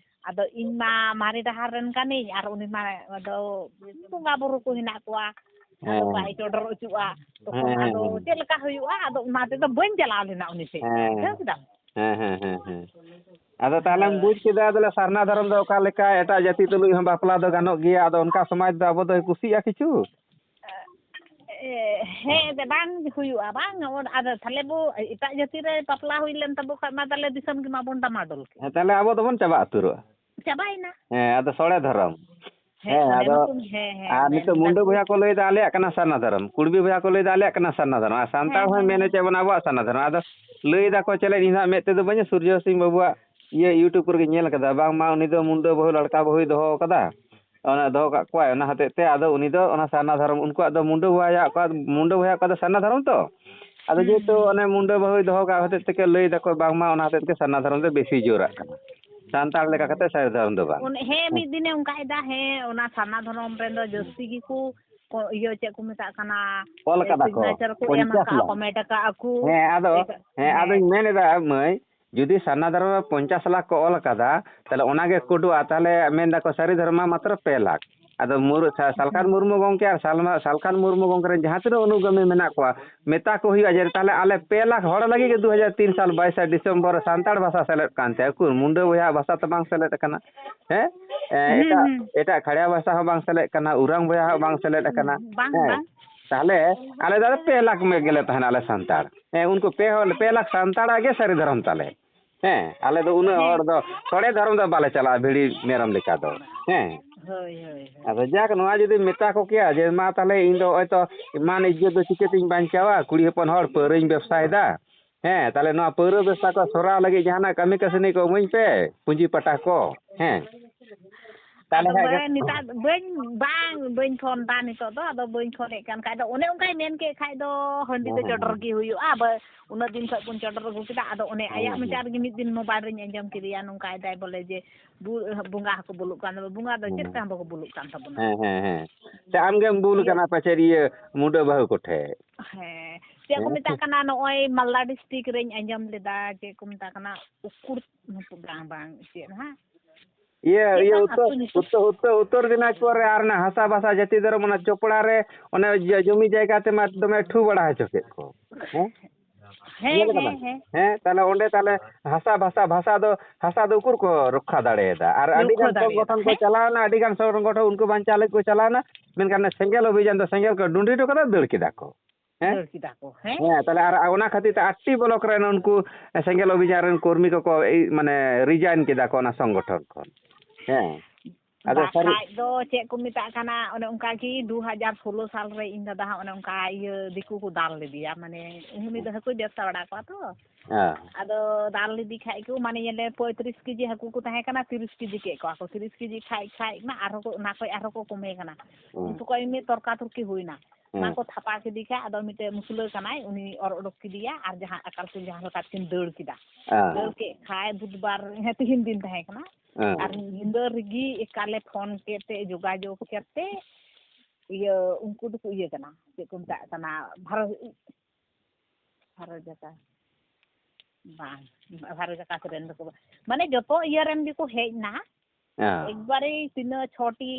ᱟᱫᱚ ᱤᱧ ᱢᱟ ᱢᱟᱨᱮ ᱰᱟᱦᱟᱨ ᱨᱮᱱ ᱠᱟᱹᱱᱟᱹᱧ, ᱟᱨ ᱩᱱᱤ ᱢᱟ ᱟᱫᱚ ᱵᱚᱸᱜᱟ ᱵᱩᱨᱩ ᱠᱚ ᱦᱮᱱᱟᱜ ᱠᱚᱣᱟ, ᱟᱫᱚ ᱦᱮᱸ᱾ ᱵᱟᱭ ᱪᱚᱰᱚᱨ ᱦᱚᱪᱚᱜᱼᱟ᱾ ᱛᱚᱠᱷᱚᱱ ᱦᱮᱸ, ᱦᱮᱸ, ᱟᱫᱚ ᱦᱮᱸ᱾ ᱪᱮᱫ ᱞᱮᱠᱟ ᱦᱩᱭᱩᱜᱼᱟ? ᱟᱫᱚ ᱚᱱᱟ ᱛᱮᱫᱚ ᱵᱟᱹᱧ ᱪᱟᱞᱟᱣ ᱞᱮᱱᱟ ᱩᱱᱤ ᱴᱷᱮᱡ᱾ ᱦᱮᱸ᱾ ᱵᱩᱡᱷᱟᱹᱣ ᱠᱮᱫᱟᱢ? ᱦᱮᱸ, ᱦᱮᱸ, ᱦᱮᱸ, ᱦᱮᱸ᱾ ᱟᱫᱚ ᱛᱟᱦᱞᱮᱢ ᱦᱳᱭ᱾ ᱵᱩᱡᱽ ᱠᱮᱫᱟ, ᱟᱫᱚ ᱥᱟᱨᱱᱟ ᱫᱷᱚᱨᱚᱢ ᱫᱚ ᱚᱠᱟ ᱞᱮᱠᱟ ᱮᱴᱟᱜ ᱡᱟᱹᱛᱤ ᱛᱩᱞᱩᱡ ᱦᱚᱸ ᱵᱟᱯᱞᱟ ᱫᱚ ᱜᱟᱱᱚᱜ ᱜᱮᱭᱟ, ᱟᱫᱚ ᱚᱱᱠᱟ ᱥᱚᱢᱟᱡᱽ ᱫᱚ ᱟᱵᱚ ᱫᱚᱭ ᱠᱩᱥᱤᱜᱼᱟ ᱠᱤᱪᱷᱩ? ᱮ, ᱦᱮᱸ, ᱮᱱᱛᱮ ᱵᱟᱝ ᱦᱩᱭᱩᱜᱼᱟ, ᱵᱟᱝ, ᱟᱫᱚ ᱛᱟᱦᱞᱮ ᱵᱚ ᱮᱴᱟᱜ ᱡᱟᱹᱛᱤ ᱨᱮ ᱵᱟᱯᱞᱟ ᱦᱩᱭ ᱞᱮᱱ ᱛᱟᱵᱚ ᱠᱷᱟᱡ ᱢᱟ ᱛᱟᱦᱞᱮ ᱫᱤᱥᱚᱢ ᱜᱮ ᱢᱟᱵᱚᱱ ᱰᱟᱢᱟᱰᱳᱞ ᱠᱮᱫ᱾ ᱦᱮᱸ, ᱛᱟᱦᱞᱮ ᱟᱵᱚ ᱫᱚᱵᱚᱱ ᱪᱟᱵᱟ ᱩᱛᱟᱹᱨᱚᱜᱼᱟ᱾ ᱪᱟᱵᱟᱭᱮᱱᱟ᱾ ᱦᱮᱸ, ᱟᱫᱚ ᱥᱚᱲᱮ ᱫᱷᱚᱨᱚᱢ᱾ ᱦᱮᱸ, ᱦᱮᱸ, ᱚᱱᱮ ᱟᱫᱚ ᱢᱟᱠᱚ, ᱦᱮᱸ, ᱦᱮᱸ, ᱟᱨ ᱢᱮᱱ ᱱᱤᱛᱚᱜ ᱢᱩᱱᱰᱟᱹ ᱫᱟᱠᱚ᱾ ᱵᱚᱭᱦᱟ ᱠᱚ ᱞᱟᱹᱭᱫᱟ ᱟᱞᱮᱭᱟᱜ ᱠᱟᱱᱟ ᱥᱟᱨᱱᱟ ᱫᱷᱚᱨᱚᱢ, ᱠᱩᱲᱵᱤ ᱵᱚᱭᱦᱟ ᱠᱚ ᱞᱟᱹᱭᱫᱟ ᱟᱞᱮᱭᱟᱜ ᱠᱟᱱᱟ ᱥᱟᱨᱱᱟ ᱫᱷᱚᱨᱚᱢ, ᱟᱨ ᱥᱟᱱᱛᱟᱲ ᱦᱮᱸ, ᱦᱚᱸᱭ ᱦᱮᱸ, ᱢᱮᱱᱮᱫ ᱦᱮᱸ᱾ ᱪᱮᱫ ᱵᱚᱱᱟ ᱟᱵᱚᱣᱟᱜ ᱥᱟᱨᱱᱟ ᱫᱷᱚᱨᱚᱢ᱾ ᱟᱫᱚ ᱞᱟᱹᱭ ᱫᱟᱠᱚ ᱪᱮᱞᱮ, ᱤᱧ ᱦᱟᱸᱜ ᱢᱮᱫ ᱛᱮᱫᱚ ᱵᱟᱹᱧ, ᱥᱩᱨᱡᱚ ᱥᱤᱝ ᱵᱟᱹᱵᱩᱣᱟᱜ ᱤᱭᱟᱹ YouTube ᱠᱚᱨᱮ ᱜᱤᱧ ᱧᱮᱞ ᱠᱟᱫᱟ, ᱵᱟᱝᱢᱟ ᱩᱱᱤ ᱫᱚ ᱢᱩᱱᱰᱟᱹ ᱵᱟᱹᱦᱩ ᱞᱟᱲᱠᱟ ᱵᱟᱹᱦᱩᱭ ᱫᱚᱦᱚ ᱠᱟᱫᱟ, ᱚᱱᱟ ᱫᱚᱦᱚ ᱠᱟᱜ ᱠᱚᱣᱟᱭ, ᱚᱱᱟ ᱦᱚᱛᱮᱡ ᱛᱮ ᱟᱫᱚ ᱩᱱᱤ ᱫᱚ ᱚᱱᱟ ᱥᱟᱨᱱᱟ ᱫᱷᱚᱨᱚᱢ, ᱩᱱᱠᱩᱣᱟᱜ ᱫᱚ ᱢᱩᱱᱰᱟᱹ ᱵᱚᱭᱦᱟᱣᱟᱜ ᱠᱚᱣᱟ, ᱢᱩᱱᱰᱟᱹ ᱵᱚᱭᱦᱟᱣᱟᱜ ᱠᱚᱣᱟ ᱫᱚ ᱥᱟᱨᱱᱟ ᱫᱷᱚᱨᱚᱢ ᱛᱚ᱾ ᱟᱫᱚ ᱦᱩᱸ, ᱡᱮᱦᱮᱛᱩ ᱦᱩᱸ᱾ ᱚᱱᱮ ᱢᱩᱱᱰᱟᱹ ᱵᱟᱹᱦᱩᱭ ᱫᱚᱦᱚ ᱠᱟᱜ ᱦᱚᱛᱮᱡ ᱛᱮᱜᱮ ᱞᱟᱹᱭ ᱫᱟᱠᱚ ᱵᱟᱝᱢᱟ ᱚᱱᱟ ᱦᱚᱛᱮᱡ ᱛᱮ ᱥᱟᱨᱱᱟ ᱫᱷᱚᱨᱚᱢ ᱫᱚ ᱵᱮᱥᱤ ᱡᱳᱨᱟᱜ ᱠᱟᱱᱟ᱾ ᱥᱟᱱᱛᱟᱲ ᱞᱮᱠᱟ ᱠᱟᱛᱮ ᱥᱟᱹᱨᱤ ᱫᱷᱚᱨᱚᱢ ᱫᱚ ᱵᱟᱝ᱾ ᱚᱱᱮ, ᱦᱮᱸ, ᱦᱮᱸ᱾ ᱢᱤᱫ ᱫᱤᱱᱮ ᱚᱱᱠᱟᱭᱮᱫᱟ, ᱦᱮᱸ, ᱚᱱᱟ ᱥᱟᱨᱱᱟ ᱫᱷᱚᱨᱚᱢ ᱨᱮᱱ ᱫᱚ ᱦᱮᱸ᱾ ᱡᱟᱹᱥᱛᱤ ᱜᱮᱠᱚ ᱠᱚ, ᱤᱭᱟᱹ ᱪᱮᱫ ᱠᱚ ᱢᱮᱛᱟᱜ ᱠᱟᱱᱟ, ᱚᱞ ᱠᱟᱫᱟ ᱠᱚ, ᱥᱤᱜᱽᱱᱮᱪᱟᱨ ᱠᱚ ᱮᱢ ᱯᱚᱧᱪᱟᱥ ᱟᱠᱟᱫᱼᱟ, ᱞᱟᱠᱷ᱾ ᱠᱚᱢᱮᱱᱴ ᱟᱠᱟᱫᱼᱟ ᱠᱚ᱾ ᱦᱮᱸ, ᱟᱫᱚ, ᱮᱠ-, ᱦᱮᱸ, ᱦᱮᱸ᱾ ᱟᱫᱚᱧ ᱢᱮᱱ ᱮᱫᱟ, ᱢᱟᱹᱭ, ᱡᱩᱫᱤ ᱥᱟᱨᱱᱟ ᱫᱷᱚᱨᱚᱢ ᱨᱮ ᱯᱚᱧᱪᱟᱥ ᱞᱟᱠᱷ ᱠᱚ ᱚᱞ ᱟᱠᱟᱫᱟ, ᱛᱟᱦᱞᱮ ᱚᱱᱟ ᱜᱮ ᱠᱩᱰᱩᱜᱼᱟ, ᱛᱟᱦᱞᱮ ᱢᱮᱱ ᱫᱟᱠᱚ ᱥᱟᱹᱨᱤ ᱫᱷᱚᱨᱚᱢ ᱢᱟ ᱢᱟᱛᱨᱚ ᱯᱮ ᱞᱟᱠᱷ᱾ ᱟᱫᱚ ᱢᱩᱨ-, ᱥᱟ-, ᱥᱟᱞᱠᱷᱟᱱ ᱦᱩᱸ᱾ ᱢᱩᱨᱢᱩ ᱜᱚᱢᱠᱮ ᱟᱨ ᱥᱟᱞᱢᱟ-, ᱥᱟᱞᱠᱷᱟᱱ ᱢᱩᱨᱢᱩ ᱜᱚᱢᱠᱮ ᱨᱮᱱ ᱡᱟᱦᱟᱸ ᱛᱤᱱᱟᱹᱜ ᱚᱱᱩᱜᱟᱢᱤ ᱢᱮᱱᱟᱜ ᱠᱚᱣᱟ, ᱢᱮᱛᱟ ᱠᱚ ᱦᱩᱭᱩᱜᱼᱟ ᱡᱮ, ᱛᱟᱦᱞᱮ ᱟᱞᱮ ᱯᱮ ᱞᱟᱠᱷ ᱦᱚᱲ ᱞᱟᱹᱜᱤᱫ ᱜᱮ ᱫᱩ ᱦᱟᱡᱟᱨ ᱛᱤᱱ ᱥᱟᱞ ᱵᱟᱭᱤᱥᱟ ᱰᱤᱥᱮᱢᱵᱚᱨ ᱨᱮ ᱥᱟᱱᱛᱟᱲ ᱵᱷᱟᱥᱟ ᱥᱮᱞᱮᱫ ᱠᱟᱱ ᱛᱟᱦᱮᱸ, ᱩᱠᱩᱨ ᱢᱩᱱᱰᱟᱹ ᱵᱚᱭᱦᱟ ᱵᱷᱟᱥᱟ ᱛᱚ ᱵᱟᱝ ᱥᱮᱞᱮᱫ ᱟᱠᱟᱱᱟ᱾ ᱦᱮᱸ? ᱮ, ᱦᱩᱸ, ᱮᱴᱟᱜ, ᱦᱩᱸ᱾ ᱮᱴᱟᱜ ᱠᱷᱟᱲᱭᱟ ᱵᱷᱟᱥᱟ ᱦᱚᱸ ᱵᱟᱝ ᱥᱮᱞᱮᱫ ᱠᱟᱱᱟ, ᱩᱨᱟᱝ ᱵᱚᱭᱦᱟ ᱦᱚᱸ ᱵᱟᱝ ᱥᱮᱞᱮᱫ ᱟᱠᱟᱱᱟ᱾ ᱵᱟᱝ, ᱦᱮᱸ? ᱵᱟᱝ᱾ ᱛᱟᱦᱞᱮ ᱟᱞᱮ ᱫᱚ ᱯᱮ ᱞᱟᱠᱷ ᱜᱮᱞᱮ ᱛᱟᱦᱮᱱᱟ, ᱟᱞᱮ ᱥᱟᱱᱛᱟᱲ᱾ ᱦᱮᱸ, ᱩᱱᱠᱩ ᱯᱮ ᱦᱚᱲ, ᱯᱮ ᱞᱟᱠᱷ ᱥᱟᱱᱛᱟᱲᱟᱜ ᱜᱮ ᱥᱟᱹᱨᱤ ᱫᱷᱚᱨᱚᱢ ᱛᱟᱞᱮ᱾ ᱦᱮᱸ, ᱟᱞᱮ ᱫᱚ ᱩᱱᱟᱹᱜ ᱦᱮᱸ᱾ ᱦᱚᱲ ᱫᱚ ᱛᱚᱲᱮ ᱫᱷᱚᱨᱚᱢ ᱫᱚ ᱵᱟᱞᱮ ᱪᱟᱞᱟᱜᱼᱟ, ᱵᱷᱤᱲᱤ ᱢᱮᱨᱚᱢ ᱞᱮᱠᱟ ᱫᱚ᱾ ᱦᱮᱸ᱾ ᱦᱳᱭ, ᱦᱳᱭ, ᱦᱳᱭ᱾ ᱟᱫᱚ ᱡᱟᱠ, ᱱᱚᱣᱟ ᱡᱩᱫᱤ ᱢᱮᱛᱟ ᱠᱚ ᱠᱮᱭᱟ ᱡᱮ, ᱢᱟ ᱛᱟᱦᱞᱮ ᱤᱧ ᱫᱚ ᱦᱚᱭᱛᱚ ᱢᱟᱱ ᱤᱡᱽᱡᱚᱛ ᱫᱚ ᱪᱤᱠᱟᱹᱛᱤᱧ ᱵᱟᱧᱪᱟᱣᱟ? ᱠᱩᱲᱤ ᱦᱚᱯᱚᱱ ᱦᱚᱲ ᱯᱟᱹᱣᱨᱟᱹᱧ ᱵᱮᱵᱽᱥᱟᱭᱮᱫᱟ᱾ ᱦᱮᱸ, ᱛᱟᱦᱞᱮ ᱱᱚᱣᱟ ᱯᱟᱹᱣᱨᱟᱹ ᱵᱮᱵᱽᱥᱟ ᱠᱚ ᱥᱚᱨᱟᱣ ᱞᱟᱹᱜᱤᱫ ᱡᱟᱦᱟᱱᱟᱜ ᱠᱟᱹᱢᱤ ᱠᱟᱹᱥᱱᱤ ᱠᱚ ᱤᱢᱟᱹᱧ ᱯᱮ, ᱯᱩᱸᱡᱤ ᱯᱟᱴᱟ ᱠᱚ᱾ ᱦᱮᱸ᱾ ᱛᱟᱦᱞᱮ ᱟᱫᱚ ᱠᱷᱟᱡ ᱜᱮ ᱵᱟᱹᱭ ᱱᱮᱛᱟᱨ ᱵᱟᱹᱧ, ᱵᱟᱝ, ᱵᱟᱹᱧ ᱯᱷᱳᱱ ᱫᱟ ᱱᱤᱛᱚᱜ ᱫᱚ, ᱟᱫᱚ ᱵᱟᱹᱧ ᱯᱷᱳᱱᱮᱫ ᱠᱟᱱ ᱠᱷᱟᱡ ᱫᱚ, ᱚᱱᱮ ᱚᱱᱠᱟᱭ ᱢᱮᱱ ᱠᱮᱫ ᱠᱷᱟᱡ ᱫᱚ, ᱦᱟᱺᱰᱤ ᱦᱮᱸ, ᱫᱚ ᱦᱮᱸ, ᱪᱚᱰᱚᱨ ᱦᱮᱸ᱾ ᱜᱮ ᱦᱩᱭᱩᱜᱼᱟ, ᱵᱟ-, ᱩᱱᱟᱹᱜ ᱫᱤᱱ ᱠᱷᱚᱡ ᱵᱚᱱ ᱪᱚᱰᱚᱨ ᱟᱹᱜᱩ ᱠᱮᱫᱟ, ᱟᱫᱚ ᱚᱱᱮ ᱦᱮᱸ, ᱟᱭᱟᱜ ᱦᱮᱸ᱾ ᱢᱚᱪᱟ ᱨᱮᱜᱮ ᱢᱤᱫ ᱫᱤᱱ ᱢᱳᱵᱟᱭᱤᱞ ᱨᱤᱧ ᱟᱸᱡᱚᱢ ᱠᱮᱫᱮᱭᱟ, ᱱᱚᱝᱠᱟᱭ ᱫᱟᱭ ᱵᱚᱞᱮ ᱡᱮ, ᱵᱩ-, ᱵᱚᱸᱜᱟ ᱦᱚᱸᱠᱚ ᱵᱩᱞᱩᱜ ᱠᱟᱱ ᱛᱟᱵᱚᱱᱟ, ᱵᱚᱸᱜᱟ ᱫᱚ ᱪᱮᱫ ᱦᱮᱸ᱾ ᱛᱮᱦᱚᱸ ᱵᱟᱠᱚ ᱵᱩᱞᱩᱜ ᱠᱟᱱ ᱛᱟᱵᱚᱱᱟ᱾ ᱦᱮᱸ, ᱦᱮᱸ, ᱦᱮᱸ᱾ ᱥᱮ ᱟᱢᱜᱮᱢ ᱵᱩᱞ ᱤᱭᱟᱹ ᱠᱟᱱᱟ ᱯᱟᱪᱮᱫ ᱤᱭᱟᱹ ᱢᱩᱰᱟᱹ ᱵᱟᱹᱦᱩ ᱠᱚᱴᱷᱮᱡ? ᱦᱮᱸ, ᱪᱮᱫ ᱠᱚ ᱦᱮᱸ᱾ ᱢᱮᱛᱟᱜ ᱠᱟᱱᱟ, ᱱᱚᱜᱼᱚᱭ ᱢᱟᱞᱫᱟ ᱰᱤᱥᱴᱤᱠ ᱨᱮᱧ ᱟᱸᱡᱚᱢ ᱞᱮᱫᱟ, ᱪᱮᱫ ᱠᱚ ᱢᱮᱛᱟᱜ ᱠᱟᱱᱟ, ᱩᱠᱩᱲ, ᱵᱟᱝ, ᱵᱟᱝ, ᱪᱮᱫ ᱦᱟᱸᱜ? ᱤᱭᱟᱹ, ᱪᱮᱫ ᱤᱭᱟᱹ, ᱵᱟᱝ ᱩᱛᱛᱚᱨ, ᱟᱹᱛᱩ ᱧᱩᱛᱩᱢ? ᱩᱛᱛᱚᱨ, ᱩᱛᱛᱚᱨ, ᱩᱛᱛᱚᱨ ᱫᱤᱱᱟᱡᱽᱯᱩᱨ ᱨᱮ ᱟᱨ ᱚᱱᱟ ᱦᱟᱥᱟ ᱵᱷᱟᱥᱟ ᱡᱟᱹᱛᱤ ᱫᱷᱚᱨᱚᱢ ᱚᱱᱟ ᱪᱚᱯᱲᱟ ᱨᱮ ᱚᱱᱮ ᱡᱚ-, ᱡᱚᱢᱤ ᱡᱟᱭᱜᱟ ᱛᱮᱢᱟ ᱫᱚᱢᱮ ᱴᱷᱩ ᱵᱟᱲᱟ ᱦᱚᱪᱚ ᱠᱮᱫ ᱠᱚ᱾ ᱦᱮᱸ? ᱦᱮᱸ, ᱧᱮᱞ ᱠᱟᱫᱟ? ᱦᱮᱸ, ᱦᱮᱸ᱾ ᱦᱮᱸ, ᱛᱟᱦᱞᱮ ᱚᱸᱰᱮ ᱛᱟᱦᱞᱮ ᱦᱟᱥᱟ ᱵᱷᱟᱥᱟ, ᱵᱷᱟᱥᱟ ᱫᱚ, ᱦᱟᱥᱟ ᱫᱚ ᱩᱠᱩᱨ ᱠᱚ ᱨᱚᱠᱠᱷᱟ ᱫᱟᱲᱮᱭᱟᱫᱟ? ᱟᱨ ᱟᱹᱰᱤ ᱨᱚᱠᱠᱷᱟ ᱜᱟᱱ ᱫᱟᱲᱮᱭᱟᱫᱟ, ᱥᱚᱝᱜᱚᱴᱷᱚᱱ ᱠᱚ ᱦᱮᱸ᱾ ᱪᱟᱞᱟᱣᱱᱟ, ᱟᱹᱰᱤ ᱜᱟᱱ ᱥᱚᱝᱜᱚᱴᱷᱚᱱ ᱩᱱᱠᱩ ᱵᱟᱧᱪᱟᱣ ᱞᱟᱹᱜᱤᱫ ᱠᱚ ᱪᱟᱞᱟᱣᱱᱟ, ᱢᱮᱱᱠᱷᱟᱱ ᱚᱱᱟ ᱥᱮᱸᱜᱮᱞ ᱚᱵᱷᱤᱡᱟᱱ ᱫᱚ ᱥᱮᱸᱜᱮᱞ ᱠᱚ ᱰᱩᱸᱰᱤ ᱦᱚᱴᱚ ᱠᱟᱫᱟ, ᱫᱟᱹᱲ ᱠᱮᱫᱟ ᱠᱚ᱾ ᱦᱮᱸ? ᱫᱟᱹᱲ ᱠᱮᱫᱟ ᱠᱚ, ᱦᱮᱸ? ᱦᱮᱸ, ᱛᱟᱦᱞᱮ ᱟᱨ ᱚᱱᱟ ᱠᱷᱟᱹᱛᱤᱨ ᱛᱮ ᱟᱴᱴᱤ ᱵᱞᱚᱠ ᱨᱮᱱ ᱩᱱᱠᱩ ᱥᱮᱸᱜᱮᱞ ᱚᱵᱷᱤᱡᱟᱱ ᱨᱮᱱ ᱠᱚᱨᱢᱤ ᱠᱚᱠᱚ ᱮᱭ, ᱢᱟᱱᱮ, ᱨᱤᱡᱟᱭᱤᱱ ᱠᱮᱫᱟ ᱠᱚ ᱚᱱᱟ ᱥᱚᱝᱜᱚᱴᱷᱚᱱ ᱠᱷᱚᱱ᱾ ᱦᱮᱸ᱾ ᱟᱫᱚ ᱥᱟᱹᱨᱤ ᱵᱟᱠᱷᱟᱡ ᱫᱚ ᱪᱮᱫ ᱠᱚ ᱢᱮᱛᱟᱜ ᱠᱟᱱᱟ, ᱚᱱᱮ ᱚᱱᱠᱟ ᱜᱮ ᱫᱩ ᱦᱟᱡᱟᱨ ᱥᱳᱞᱳ ᱥᱟᱞ ᱨᱮ ᱤᱧ ᱫᱟᱫᱟ ᱦᱚᱸ ᱚᱱᱮ ᱚᱱᱠᱟ ᱤᱭᱟᱹ ᱫᱤᱠᱩ ᱠᱚ ᱫᱟᱞ ᱞᱮᱫᱮᱭᱟ, ᱢᱟᱱᱮ ᱩᱱᱤ ᱫᱚ ᱦᱟᱹᱠᱩᱭ ᱵᱮᱵᱥᱟ ᱵᱟᱲᱟ ᱠᱚᱣᱟ ᱛᱚ᱾ ᱦᱮᱸ᱾ ᱟᱫᱚ ᱫᱟᱞ ᱞᱮᱫᱮ ᱠᱷᱟᱡ ᱠᱚ, ᱢᱟᱱᱮ, ᱧᱮᱞᱮ ᱯᱚᱸᱭᱛᱨᱤᱥ ᱠᱮᱡᱤ ᱦᱟᱹᱠᱩ ᱠᱚ ᱛᱟᱦᱮᱸ ᱠᱟᱱᱟ, ᱛᱤᱨᱤᱥ ᱠᱮᱡᱤ ᱠᱮᱫ ᱠᱚᱣᱟ ᱠᱚ, ᱛᱤᱨᱤᱥ ᱠᱮᱡᱤ ᱠᱷᱟᱡ, ᱠᱷᱟᱡ ᱢᱟ ᱟᱨᱦᱚᱸ ᱠᱚ, ᱚᱱᱟ ᱠᱷᱚᱡ ᱟᱨᱦᱚᱸ ᱠᱚ ᱠᱚᱢᱮ ᱠᱟᱱᱟ᱾ ᱦᱮᱸ᱾ ᱩᱱᱠᱩ ᱠᱚ ᱮᱢᱱᱤ ᱛᱚᱨᱠᱟ ᱛᱚᱨᱠᱤ ᱦᱩᱭᱱᱟ᱾ ᱚᱱᱟ ᱦᱮᱸ᱾ ᱠᱚ ᱛᱷᱟᱯᱟ ᱠᱮᱫᱮ ᱠᱷᱟᱡ, ᱟᱫᱚ ᱢᱤᱫᱴᱮᱡ ᱢᱩᱥᱞᱟᱹ ᱠᱟᱱᱟᱭ, ᱩᱱᱤ ᱚᱨ ᱚᱰᱚᱠ ᱠᱮᱫᱮᱭᱟ, ᱟᱨ ᱡᱟᱦᱟᱸ ᱟᱠᱟᱞ ᱛᱮ ᱡᱟᱦᱟᱸ ᱞᱮᱠᱟ ᱛᱮᱠᱤᱱ ᱫᱟᱹᱲ ᱠᱮᱫᱟ᱾ ᱦᱮᱸ᱾ ᱫᱟᱹᱲ ᱠᱮᱫ ᱠᱷᱟᱡ ᱵᱩᱫᱷᱵᱟᱨ, ᱦᱮᱸ, ᱛᱤᱦᱤᱧ ᱫᱤᱱ ᱛᱟᱦᱮᱸ ᱠᱟᱱᱟ᱾ ᱦᱮᱸ᱾ ᱟᱨ ᱧᱤᱫᱟᱹ ᱨᱮᱜᱮ ᱮᱠᱟᱞᱮ ᱯᱷᱳᱱ ᱠᱮᱫ ᱛᱮ, ᱡᱳᱜᱟᱡᱳᱜᱽ ᱠᱮᱫ ᱛᱮ, ᱤᱭᱟᱹ, ᱩᱱᱠᱩ ᱫᱚᱠᱚ ᱤᱭᱟᱹ ᱠᱟᱱᱟ, ᱪᱮᱫ ᱠᱚ ᱢᱮᱛᱟᱜ ᱠᱟᱱᱟ, ᱵᱷᱟᱨᱚᱛ, ᱵᱷᱟᱨᱚᱛ ᱡᱟᱠᱟᱛ, ᱵᱟᱝ, ᱵᱷᱟᱨᱚᱛ ᱡᱟᱠᱟᱛ ᱨᱮᱱ ᱫᱚᱠᱚ ᱵᱟᱝ᱾ ᱢᱟᱱᱮ ᱡᱚᱛᱚ ᱤᱭᱟᱹ ᱨᱮᱱ ᱜᱮᱠᱚ ᱦᱮᱡ ᱮᱱᱟ᱾ ᱦᱮᱸ᱾ ᱮᱠᱵᱟᱨᱮ ᱛᱤᱱᱟᱹᱜ ᱪᱷᱚᱴᱤ,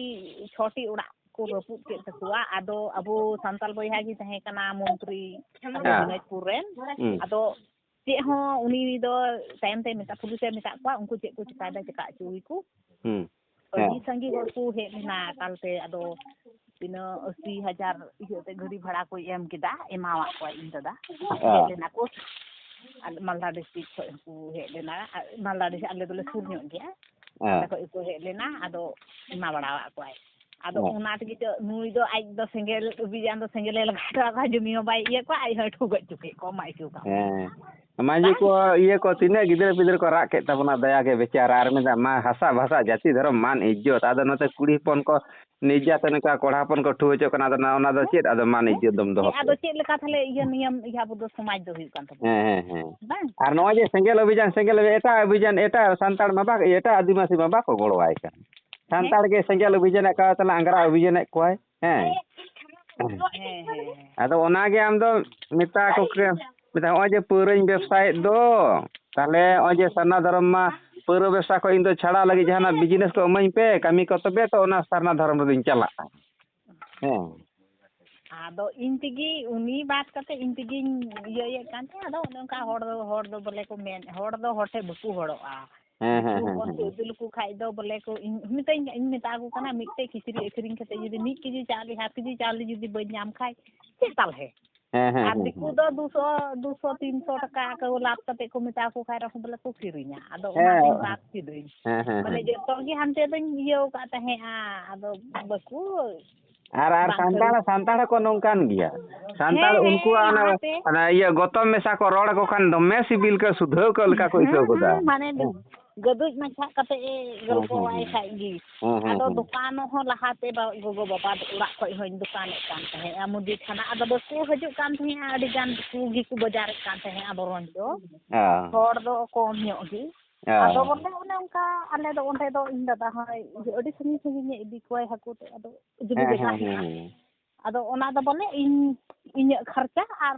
ᱪᱷᱚᱴᱤ ᱚᱲᱟᱜ ᱠᱚ ᱨᱟᱹᱯᱩᱫ ᱠᱮᱫ ᱛᱟᱠᱚᱣᱟ᱾ ᱟᱫᱚ ᱟᱵᱚ ᱥᱟᱱᱛᱟᱲ ᱵᱚᱭᱦᱟ ᱜᱮ ᱛᱟᱦᱮᱸ ᱠᱟᱱᱟ ᱢᱚᱱᱛᱨᱤ, ᱟᱵᱚ ᱦᱮᱸ᱾ ᱫᱤᱱᱟᱡᱽᱯᱩᱨ ᱨᱮᱱ᱾ ᱦᱩᱸ᱾ ᱟᱫᱚ ᱪᱮᱫ ᱦᱚᱸ ᱩᱱᱤ ᱫᱚ ᱛᱟᱭᱚᱢ ᱛᱮ ᱢᱮᱛᱟ, ᱯᱩᱞᱤᱥᱮ ᱢᱮᱛᱟᱫ ᱠᱚᱣᱟ, ᱩᱱᱠᱩ ᱪᱮᱫ ᱠᱚ ᱪᱮᱠᱟᱭᱮᱫᱟ, ᱪᱮᱠᱟ ᱦᱚᱪᱚ ᱜᱮᱠᱚ᱾ ᱦᱩᱸ᱾ ᱟᱹᱰᱤ ᱦᱮᱸ᱾ ᱥᱟᱸᱜᱮ ᱦᱚᱲ ᱠᱚ ᱦᱮᱡ ᱞᱮᱱᱟ ᱮᱠᱟᱞᱛᱮ᱾ ᱟᱫᱚ ᱛᱤᱱᱟᱹᱜ ᱟᱥᱤ ᱦᱟᱡᱟᱨ ᱤᱭᱟᱹ ᱛᱮ ᱜᱟᱹᱰᱤ ᱵᱷᱟᱲᱟ ᱠᱚᱭ ᱮᱢ ᱠᱮᱫᱟ, ᱮᱢᱟᱣᱟᱫ ᱠᱚᱣᱟ ᱤᱧ ᱫᱟᱫᱟ᱾ ᱦᱮᱡ ᱦᱮᱸ᱾ ᱞᱮᱱᱟ ᱠᱚ, ᱟᱞᱮ ᱢᱟᱞᱫᱟ ᱰᱤᱥᱴᱨᱤᱠᱴ ᱠᱷᱚᱱ ᱦᱚᱸᱠᱚ ᱦᱮᱡ ᱞᱮᱱᱟ᱾ ᱟᱨ ᱢᱟᱞᱫᱟ ᱰᱤᱥᱴᱨᱤᱠᱴ ᱟᱞᱮ ᱫᱚᱞᱮ ᱥᱩᱨ ᱧᱚᱜ ᱜᱮᱭᱟ᱾ ᱦᱮᱸ᱾ ᱚᱸᱰᱮ ᱠᱷᱚᱱ ᱜᱮᱠᱚ ᱦᱮᱡ ᱞᱮᱱᱟ, ᱟᱫᱚ ᱮᱢᱟ ᱵᱟᱲᱟᱣᱟᱫ ᱠᱚᱣᱟᱭ᱾ ᱟᱫᱚ ᱦᱮᱸ᱾ ᱚᱱᱟ ᱛᱮᱜᱮ ᱪᱚ ᱱᱩᱭ ᱫᱚ ᱟᱡ ᱫᱚ ᱥᱮᱸᱜᱮᱞ ᱚᱵᱷᱤᱡᱟᱱ ᱫᱚ ᱥᱮᱸᱜᱮᱞᱮ ᱞᱟᱜᱟᱣ ᱦᱚᱴᱚ ᱠᱟᱜᱼᱟ, ᱡᱚᱢᱤ ᱦᱚᱸ ᱵᱟᱭ ᱤᱭᱟᱹ ᱠᱚᱣᱟ, ᱟᱡ ᱦᱚᱸᱭ ᱴᱷᱩ ᱜᱚᱡ ᱦᱚᱪᱚ ᱠᱮᱫ ᱠᱚᱣᱟ, ᱢᱟ ᱟᱹᱭᱠᱟᱹᱣ ᱠᱟᱜ ᱢᱮ᱾ ᱦᱮᱸ᱾ ᱢᱟᱹᱡᱷᱤ ᱵᱟᱝ? ᱠᱚ, ᱤᱭᱟᱹ ᱠᱚ, ᱛᱤᱱᱟᱹᱜ ᱜᱤᱫᱽᱨᱟᱹ ᱯᱤᱫᱽᱨᱟᱹ ᱠᱚ ᱨᱟᱜ ᱠᱮᱫ ᱛᱟᱵᱚᱱᱟ, ᱫᱟᱭᱟ ᱜᱮ ᱵᱮᱪᱟᱨᱟ, ᱟᱨ ᱢᱮᱱᱫᱟ, ᱢᱟ ᱦᱟᱥᱟ ᱵᱷᱟᱥᱟ, ᱡᱟᱹᱛᱤ ᱫᱷᱚᱨᱚᱢ, ᱢᱟᱱ ᱤᱡᱽᱡᱚᱛ᱾ ᱟᱫᱚ ᱱᱚᱛᱮ ᱠᱩᱲᱤ ᱦᱚᱯᱚᱱ ᱠᱚ ᱱᱤᱨᱡᱟᱛᱚᱱ ᱠᱚᱣᱟ, ᱠᱚᱲᱟ ᱦᱚᱯᱚᱱ ᱠᱚ ᱴᱷᱩ ᱦᱚᱪᱚᱜ ᱠᱟᱱᱟ, ᱟᱫᱚ ᱱᱟ-, ᱚᱱᱟ ᱫᱚ ᱪᱮᱫ ᱟᱫᱚ ᱢᱟᱱ ᱤᱡᱽᱡᱚᱛ ᱫᱚᱢ ᱫᱚᱦᱚ ᱦᱮᱸ, ᱟᱫᱚ ᱠᱮᱭᱟ? ᱪᱮᱫ ᱞᱮᱠᱟ ᱛᱟᱦᱞᱮ ᱤᱭᱟᱹ ᱱᱤᱭᱚᱢ ᱤᱭᱟᱹ ᱟᱵᱚ ᱫᱚ ᱥᱚᱢᱟᱡᱽ ᱫᱚ ᱦᱩᱭᱩᱜ ᱠᱟᱱ ᱛᱟᱵᱚᱱᱟ? ᱦᱮᱸ, ᱦᱮᱸ, ᱦᱮᱸ᱾ ᱵᱟᱝ? ᱟᱨ ᱱᱚᱜᱼᱚᱭ ᱡᱮ ᱥᱮᱸᱜᱮᱞ ᱚᱵᱷᱤᱡᱟᱱ, ᱥᱮᱸᱜᱮᱞ ᱚᱵᱷᱤ-, ᱮᱴᱟᱜ ᱚᱵᱷᱤᱡᱟᱱ, ᱮᱴᱟᱜ ᱥᱟᱱᱛᱟᱲ ᱢᱟ ᱵᱟᱠᱚ, ᱮᱴᱟᱜ ᱟᱹᱫᱤᱵᱟᱹᱥᱤ ᱢᱟ ᱵᱟᱠᱚ ᱜᱚᱲᱚᱣᱟᱭ ᱠᱟᱱ᱾ ᱦᱮᱸ? ᱥᱟᱱᱛᱟᱲ ᱜᱮ ᱥᱮᱸᱜᱮᱞ ᱚᱵᱷᱤᱡᱟᱱᱮᱫ ᱠᱚᱣᱟ, ᱛᱟᱦᱞᱮ ᱟᱝᱜᱽᱨᱟ ᱚᱵᱷᱤᱡᱟᱱᱮᱫ ᱠᱚᱣᱟᱭ᱾ ᱦᱮᱸ᱾ ᱦᱮᱸ, ᱦᱮᱸ, ᱦᱮᱸ᱾ ᱟᱫᱚ ᱚᱱᱟᱜᱮ ᱟᱢ ᱫᱚ ᱢᱮᱛᱟ ᱠᱚ ᱠᱮ-, ᱢᱮᱛᱟ, ᱱᱚᱜᱼᱚᱭ ᱡᱮ ᱯᱟᱹᱣᱨᱟᱹᱧ ᱵᱮᱵᱽᱥᱟᱭᱮᱫ ᱫᱚ, ᱛᱟᱦᱞᱮ ᱱᱚᱜᱼᱚᱭ ᱡᱮ ᱥᱟᱨᱱᱟ ᱫᱷᱚᱨᱚᱢ ᱢᱟ ᱯᱟᱹᱣᱨᱟᱹ ᱵᱮᱵᱽᱥᱟ ᱠᱷᱚᱱ ᱤᱧ ᱫᱚ ᱪᱷᱟᱲᱟᱣ ᱞᱟᱹᱜᱤᱫ ᱡᱟᱦᱟᱱᱟᱜ ᱵᱤᱡᱽᱱᱮᱥ ᱠᱚ ᱤᱢᱟᱹᱧ ᱯᱮ, ᱠᱟᱹᱢᱤ ᱠᱚ, ᱛᱚᱵᱮ ᱛᱚ ᱚᱱᱟ ᱥᱟᱨᱱᱟ ᱫᱷᱚᱨᱚᱢ ᱨᱮᱫᱚᱧ ᱪᱟᱞᱟᱜᱼᱟ᱾ ᱦᱮᱸ᱾ ᱟᱫᱚ ᱤᱧ ᱛᱮᱜᱮ, ᱩᱱᱤ ᱵᱟᱫ ᱠᱟᱛᱮ ᱤᱧ ᱛᱮᱜᱮᱧ ᱤᱭᱟᱹᱭᱮᱫ ᱠᱟᱱ ᱛᱟᱦᱮᱸᱫ᱾ ᱟᱫᱚ ᱚᱱᱮ ᱚᱱᱠᱟ ᱦᱚᱲ ᱫᱚ, ᱦᱚᱲ ᱫᱚ ᱵᱚᱞᱮ ᱠᱚ ᱢᱮᱱ, ᱦᱚᱲ ᱫᱚ ᱦᱚᱲ ᱴᱷᱮᱱ ᱵᱟᱠᱚ ᱦᱚᱲᱚᱜᱼᱟ᱾ ᱦᱮᱸ, ᱦᱮᱸ, ᱩᱱᱠᱩ ᱦᱮᱸ, ᱦᱚᱯᱚᱱ ᱠᱚ ᱦᱮᱸ᱾ ᱤᱫᱤ ᱞᱮᱠᱚ ᱠᱷᱟᱡ ᱫᱚ ᱵᱚᱞᱮ ᱠᱚ, ᱤᱧ ᱢᱤᱛᱟᱹᱧ, ᱤᱧ ᱢᱮᱛᱟ ᱠᱚ ᱠᱟᱱᱟ, ᱢᱤᱫᱴᱮᱡ ᱠᱤᱪᱨᱤᱡ ᱟᱹᱠᱷᱨᱤᱧ ᱠᱟᱛᱮ ᱡᱩᱫᱤ ᱢᱤᱫ ᱠᱮᱡᱤ ᱪᱟᱣᱞᱮ, ᱦᱟᱯ ᱠᱮᱡᱤ ᱪᱟᱣᱞᱮ ᱡᱩᱫᱤ ᱵᱟᱹᱧ ᱧᱟᱢ ᱠᱷᱟᱡ, ᱪᱮᱫ ᱛᱟᱞᱦᱮ? ᱦᱮᱸ, ᱦᱮᱸ, ᱟᱨ ᱦᱮᱸ, ᱫᱤᱠᱩ ᱦᱮᱸ᱾ ᱫᱚ ᱫᱩᱥᱚ, ᱫᱩᱥᱚ, ᱛᱤᱱᱥᱚ ᱴᱟᱠᱟ ᱠᱚ ᱞᱟᱵᱷ ᱠᱟᱛᱮ ᱠᱚ ᱢᱮᱛᱟ ᱠᱚ ᱠᱷᱟᱡ ᱨᱮᱦᱚᱸ ᱵᱚᱞᱮ ᱠᱚ ᱠᱤᱨᱤᱧᱟ᱾ ᱟᱫᱚ ᱦᱮᱸ᱾ ᱚᱱᱟᱛᱮᱧ ᱵᱟᱫ ᱠᱤᱫᱟᱹᱧ᱾ ᱦᱮᱸ, ᱦᱮᱸ, ᱢᱟᱱᱮ ᱦᱮᱸ᱾ ᱡᱚᱛᱚ ᱜᱮ ᱦᱟᱱᱛᱮ ᱫᱚᱧ ᱤᱭᱟᱹᱣ ᱠᱟᱜ ᱛᱟᱦᱮᱸᱜᱼᱟ, ᱟᱫᱚ ᱵᱟᱠᱚ ᱟᱨ, ᱟᱨ ᱵᱟᱝ ᱥᱟᱱᱛᱟᱲ, ᱠᱟᱹᱨᱩ- ᱥᱟᱱᱛᱟᱲ ᱦᱚᱸᱠᱚ ᱱᱚᱝᱠᱟᱱ ᱜᱮᱭᱟ᱾ ᱥᱟᱱᱛᱟᱲ ᱦᱮᱸ, ᱦᱮᱸ, ᱩᱱᱠᱩᱣᱟᱜ ᱚᱱᱟ, ᱞᱟᱦᱟᱛᱮ᱾ ᱚᱱᱟ ᱤᱭᱟᱹ ᱜᱚᱛᱚᱢ ᱢᱮᱥᱟ ᱠᱚ ᱨᱚᱲ ᱟᱠᱚ ᱠᱷᱟᱱ ᱫᱚᱢᱮ ᱥᱤᱵᱤᱞ ᱠᱚ ᱥᱩᱫᱷᱟᱹᱣ ᱠᱚ ᱞᱮᱠᱟ ᱠᱚ ᱟᱹᱭᱠᱟᱹᱣ ᱦᱩᱸ, ᱜᱚᱫᱟ᱾ ᱦᱩᱸ, ᱢᱟᱱᱮ ᱦᱮᱸ᱾ ᱜᱟᱹᱫᱩᱡ ᱢᱟᱪᱷᱟ ᱠᱟᱛᱮ ᱮ ᱦᱮᱸ, ᱦᱮᱸ, ᱜᱚᱞᱯᱚᱣᱟᱭ ᱦᱮᱸ᱾ ᱠᱷᱟᱡ ᱜᱮ᱾ ᱦᱮᱸ, ᱦᱮᱸ, ᱟᱫᱚ ᱦᱮᱸ᱾ ᱫᱚᱠᱟᱱ ᱦᱚᱸ ᱞᱟᱦᱟᱛᱮ ᱵᱟ-, ᱜᱚᱜᱚ ᱵᱟᱵᱟ ᱚᱲᱟᱜ ᱠᱷᱚᱡ ᱦᱚᱸᱧ ᱫᱚᱠᱟᱱᱮᱫ ᱠᱟᱱ ᱛᱟᱦᱮᱸᱫ, ᱢᱩᱫᱤ ᱠᱷᱟᱱᱟ᱾ ᱟᱫᱚ ᱵᱟᱠᱚ ᱦᱤᱡᱩᱜ ᱠᱟᱱ ᱛᱟᱦᱮᱸᱫ, ᱟᱹᱰᱤ ᱜᱟᱱ ᱠᱚ ᱜᱮᱠᱚ ᱵᱟᱡᱟᱨᱮᱫ ᱠᱟᱱ ᱛᱟᱦᱮᱸᱫ ᱵᱚᱨᱚᱧᱪᱚ᱾ ᱦᱮᱸ᱾ ᱦᱚᱲ ᱫᱚ ᱠᱚᱢ ᱧᱚᱜ ᱜᱮ᱾ ᱟᱫᱚ ᱵᱚᱞᱮ ᱚᱱᱮ ᱚᱱᱠᱟ ᱟᱞᱮ ᱫᱚ ᱚᱸᱰᱮ ᱫᱚ ᱤᱧ ᱫᱟᱫᱟ ᱦᱚᱸᱭ ᱤᱭᱟᱹ ᱟᱹᱰᱤ ᱥᱟᱺᱜᱤᱧ ᱥᱟᱺᱜᱤᱧ ᱮ ᱤᱫᱤ ᱠᱚᱣᱟᱭ ᱦᱟᱹᱠᱩ ᱛᱮ, ᱟᱫᱚ ᱡᱩᱫᱤ ᱦᱮᱸ, ᱵᱷᱮᱡᱟ ᱦᱮᱸ, ᱦᱮᱸ, ᱠᱮᱜᱼᱟ᱾ ᱦᱮᱸ᱾ ᱟᱫᱚ ᱚᱱᱟ ᱫᱚ ᱵᱚᱞᱮ ᱤᱧ, ᱤᱧᱟᱹᱜ ᱠᱷᱚᱨᱪᱟ ᱟᱨ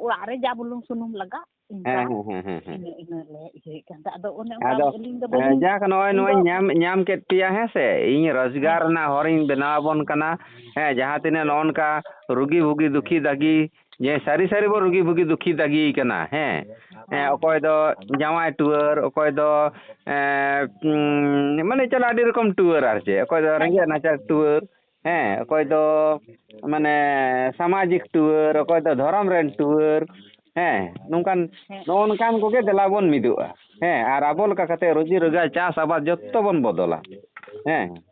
ᱚᱲᱟᱜ ᱨᱮ ᱡᱟ ᱵᱩᱞᱩᱝ ᱥᱩᱱᱩᱢ ᱞᱟᱜᱟᱜ ᱤᱱᱠᱟ᱾ ᱦᱮᱸ, ᱦᱮᱸ, ᱦᱮᱸ, ᱦᱮᱸ, ᱦᱮᱸ᱾ ᱤᱱᱟᱹ, ᱤᱱᱟᱹ ᱞᱮ ᱤᱭᱟᱹᱭᱮᱫ ᱠᱟᱱ ᱛᱟᱦᱮᱸᱫ᱾ ᱟᱫᱚ ᱚᱱᱮ ᱚᱱᱠᱟ ᱟᱫᱚ, ᱟᱹᱞᱤᱧ ᱫᱚ ᱮ, ᱵᱟᱹᱞᱤᱧ, ᱡᱟᱠ, ᱱᱚᱜᱼᱚᱭ ᱤᱧ ᱫᱚ ᱱᱚᱣᱟᱧ ᱧᱟᱢ, ᱧᱟᱢ ᱠᱮᱫ ᱯᱮᱭᱟ, ᱦᱮᱸ ᱥᱮ? ᱤᱧ ᱨᱳᱡᱽᱜᱟᱨ ᱦᱮᱸ᱾ ᱨᱮᱱᱟᱜ ᱦᱚᱨᱤᱧ ᱵᱮᱱᱟᱣ ᱟᱵᱚᱱ ᱠᱟᱱᱟ᱾ ᱦᱮᱸ, ᱡᱟᱦᱟᱸ ᱛᱤᱱᱟᱹᱜ ᱱᱚᱜᱼᱚ ᱱᱚᱝᱠᱟ ᱨᱩᱜᱤ ᱵᱷᱩᱜᱤ ᱫᱩᱠᱷᱤ ᱫᱟᱹᱜᱤ, ᱡᱮ ᱥᱟᱹᱨᱤ ᱥᱟᱹᱨᱤ ᱵᱚ ᱨᱩᱜᱤ ᱵᱷᱩᱜᱤ ᱫᱩᱠᱷᱤ ᱫᱟᱹᱜᱤ ᱠᱟᱱᱟ, ᱦᱮᱸ᱾ ᱦᱮᱸ, ᱦᱮᱸ᱾ ᱚᱠᱚᱭ ᱫᱚ ᱡᱟᱶᱟᱭ ᱴᱩᱣᱟᱹᱨ, ᱚᱠᱚᱭ ᱫᱚ, ᱮ, ᱩᱸ, ᱢᱟᱱᱮ ᱪᱚᱞᱚ ᱟᱹᱰᱤ ᱨᱚᱠᱚᱢ ᱴᱩᱣᱟᱹᱨ ᱟᱨ ᱪᱮᱫ, ᱚᱠᱚᱭ ᱫᱚ ᱨᱮᱸᱜᱮᱡ ᱱᱟᱪᱟᱨ ᱴᱩᱣᱟᱹᱨ, ᱦᱮᱸ, ᱚᱠᱚᱭ ᱫᱚ ᱢᱟᱱᱮ ᱥᱟᱢᱟᱡᱤᱠ ᱴᱩᱣᱟᱹᱨ, ᱚᱠᱚᱭ ᱫᱚ ᱫᱷᱚᱨᱚᱢ ᱨᱮᱱ ᱴᱩᱣᱟᱹᱨ, ᱦᱮᱸ, ᱱᱚᱝᱠᱟᱱ, ᱦᱮᱸ᱾ ᱱᱚᱜᱼᱚ ᱱᱚᱝᱠᱟᱱ ᱠᱚᱜᱮ ᱫᱮᱞᱟ ᱵᱚᱱ ᱢᱤᱫᱚᱜᱼᱟ᱾ ᱦᱮᱸ, ᱟᱨ ᱟᱵᱚ ᱞᱮᱠᱟ ᱠᱟᱛᱮ ᱨᱩᱡᱤ ᱨᱳᱡᱽᱜᱟᱨ, ᱪᱟᱥ ᱟᱵᱟᱫ ᱡᱚᱛᱚ ᱵᱚᱱ ᱵᱚᱫᱚᱞᱟ᱾ ᱦᱮᱸ᱾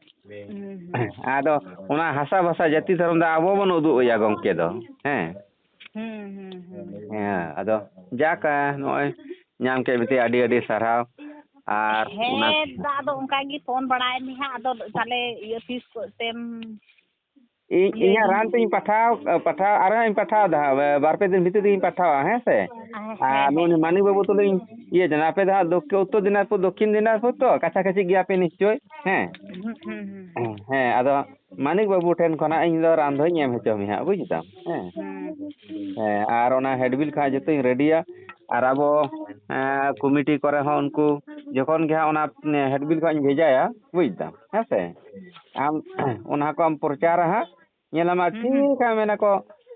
ᱦᱩᱸ, ᱦᱩᱸ᱾ ᱟᱫᱚ ᱚᱱᱟ ᱦᱟᱥᱟ ᱵᱷᱟᱥᱟ ᱡᱟᱹᱛᱤ ᱫᱷᱚᱨᱚᱢ ᱫᱚ ᱟᱵᱚ ᱵᱚᱱ ᱩᱫᱩᱜ ᱟᱭᱟ ᱜᱚᱢᱠᱮ ᱫᱚ᱾ ᱦᱮᱸ᱾ ᱦᱩᱸ, ᱦᱩᱸ, ᱦᱩᱸ᱾ ᱦᱮᱸ, ᱟᱫᱚ ᱡᱟᱠ, ᱱᱚᱜᱼᱚᱭ ᱧᱟᱢ ᱠᱮᱫ ᱢᱮᱛᱮ ᱟᱹᱰᱤ ᱟᱹᱰᱤ ᱥᱟᱨᱦᱟᱣ᱾ ᱟᱨ ᱚᱱᱟ ᱦᱮᱸ, ᱫᱟ, ᱟᱫᱚ ᱚᱱᱠᱟ ᱜᱮ ᱯᱷᱳᱱ ᱵᱟᱲᱟᱭ ᱢᱮ ᱦᱟᱸᱜ, ᱟᱫᱚ ᱛᱟᱦᱞᱮ ᱤᱭᱟᱹ ᱛᱤᱥ ᱠᱚᱛᱮᱢ ᱤᱧ, ᱤᱭᱟᱹ ᱤᱧᱟᱹᱜ ᱨᱟᱱ ᱛᱤᱧ ᱯᱟᱴᱷᱟᱣ, ᱯᱟᱴᱷᱟᱣ, ᱟᱨᱦᱚᱸᱧ ᱯᱟᱴᱷᱟᱣ ᱫᱟ ᱦᱟᱸᱜ, ᱵᱟᱨ ᱯᱮ ᱫᱤᱱ ᱵᱷᱤᱛᱤᱨ ᱛᱮᱜᱤᱧ ᱯᱟᱴᱷᱟᱣᱟ, ᱦᱮᱸ ᱥᱮ? ᱦᱮᱸ, ᱟᱨ ᱦᱮᱸ, ᱱᱩᱭ ᱦᱮᱸ᱾ ᱢᱟᱹᱱᱤᱠ ᱵᱟᱹᱵᱩ ᱛᱩᱞᱩᱡ ᱤᱧ ᱤᱭᱟᱹ ᱡᱟᱱᱟ, ᱟᱯᱮ ᱫᱚ ᱦᱟᱸᱜ ᱫᱚᱠᱠᱷᱤ-, ᱩᱛᱛᱚᱨ ᱫᱤᱱᱟᱡᱽᱯᱩᱨ, ᱫᱚᱠᱠᱷᱤᱱ ᱫᱤᱱᱟᱡᱽᱯᱩᱨ ᱛᱚ, ᱠᱟᱪᱷᱟ ᱠᱟᱪᱷᱤ ᱜᱮᱭᱟ ᱯᱮ ᱱᱤᱥᱪᱳᱭ, ᱦᱮᱸ? ᱦᱩᱸ, ᱦᱩᱸ, ᱦᱩᱸ, ᱦᱩᱸ᱾ ᱦᱮᱸ, ᱟᱫᱚ ᱢᱟᱹᱱᱤᱠ ᱵᱟᱹᱵᱩ ᱴᱷᱮᱱ ᱠᱷᱚᱱᱟᱜ ᱤᱧ ᱫᱚ ᱨᱟᱱ ᱫᱚᱧ ᱮᱢ ᱦᱚᱪᱚ ᱢᱮᱭᱟ ᱦᱟᱸᱜ, ᱵᱩᱡᱽ ᱫᱟᱢ, ᱦᱮᱸ? ᱦᱩᱸ᱾ ᱦᱮᱸ, ᱟᱨ ᱚᱱᱟ ᱦᱮᱰᱵᱤᱞ ᱠᱚ ᱦᱟᱸᱜ ᱡᱚᱛᱚᱧ ᱨᱮᱰᱤᱭᱟ, ᱟᱨ ᱟᱵᱚ, ᱮᱸ, ᱠᱚᱢᱤᱴᱤ ᱠᱚᱨᱮ ᱦᱚᱸ ᱩᱱᱠᱩ ᱡᱚᱠᱷᱚᱱ ᱜᱮ ᱦᱟᱸᱜ ᱚᱱᱟ, ᱮᱸ, ᱦᱮᱰᱵᱤᱞ ᱠᱚ ᱦᱟᱸᱜ ᱤᱧ ᱵᱷᱮᱡᱟᱭᱟ, ᱵᱩᱡᱽ ᱫᱟᱢ, ᱦᱮᱸ ᱥᱮ? ᱟᱢ ᱚᱱᱟ ᱠᱚ ᱟᱢ ᱯᱨᱚᱪᱟᱨᱟ ᱦᱟᱸᱜ, ᱧᱮᱞᱟᱢ ᱦᱟᱸᱜ, ᱦᱩᱸ, ᱦᱩᱸ᱾ ᱴᱷᱤᱠ ᱦᱟᱸᱜ ᱢᱮᱱᱟᱠᱚ,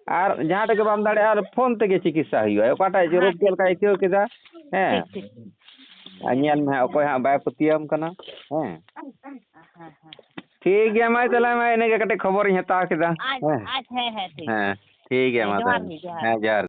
ᱟᱨ ᱡᱟᱦᱟᱸ ᱴᱷᱮᱡ ᱜᱮ ᱵᱟᱢ ᱫᱟᱲᱮᱭᱟᱜᱼᱟ, ᱟᱨ ᱯᱷᱳᱱ ᱛᱮᱜᱮ ᱪᱤᱠᱤᱛᱥᱟ ᱦᱩᱭᱩᱜᱼᱟ᱾ ᱚᱠᱟᱴᱟᱜ ᱦᱮᱸ, ᱨᱳᱜᱽ ᱪᱮᱫ ᱴᱷᱤᱠ, ᱞᱮᱠᱟ ᱴᱷᱤᱠ᱾ ᱟᱹᱭᱠᱟᱹᱣ ᱠᱮᱫᱟ, ᱦᱮᱸ᱾ ᱴᱷᱤᱠ, ᱴᱷᱤᱠ᱾ ᱟᱨ ᱧᱮᱞ ᱢᱮ ᱦᱟᱸᱜ, ᱚᱠᱚᱭ ᱦᱟᱸᱜ ᱵᱟᱭ ᱯᱟᱹᱛᱭᱟᱹᱣᱟᱢ ᱠᱟᱱᱟ, ᱦᱮᱸ᱾ ᱦᱮᱸ, ᱦᱮᱸ᱾ ᱴᱷᱤᱠ ᱜᱮᱭᱟ, ᱢᱟ ᱛᱟᱦᱞᱮ, ᱢᱟ ᱤᱱᱟᱹᱜᱮ ᱠᱟᱹᱴᱤᱡ ᱠᱷᱚᱵᱚᱨᱤᱧ ᱦᱟᱛᱟᱣ ᱠᱮᱫᱟ, ᱟᱪ-, ᱦᱮᱸ᱾ ᱟᱪ-, ᱦᱮᱸ, ᱦᱮᱸ, ᱴᱷᱤᱠ᱾ ᱦᱮᱸ, ᱴᱷᱤᱠ ᱜᱮᱭᱟ, ᱦᱮᱸ, ᱢᱟ ᱡᱚᱦᱟᱨ ᱛᱟᱦᱞᱮ᱾ ᱜᱮ, ᱡᱚᱦᱟᱨ ᱦᱮᱸ, ᱜᱮ᱾ ᱡᱚᱦᱟᱨ᱾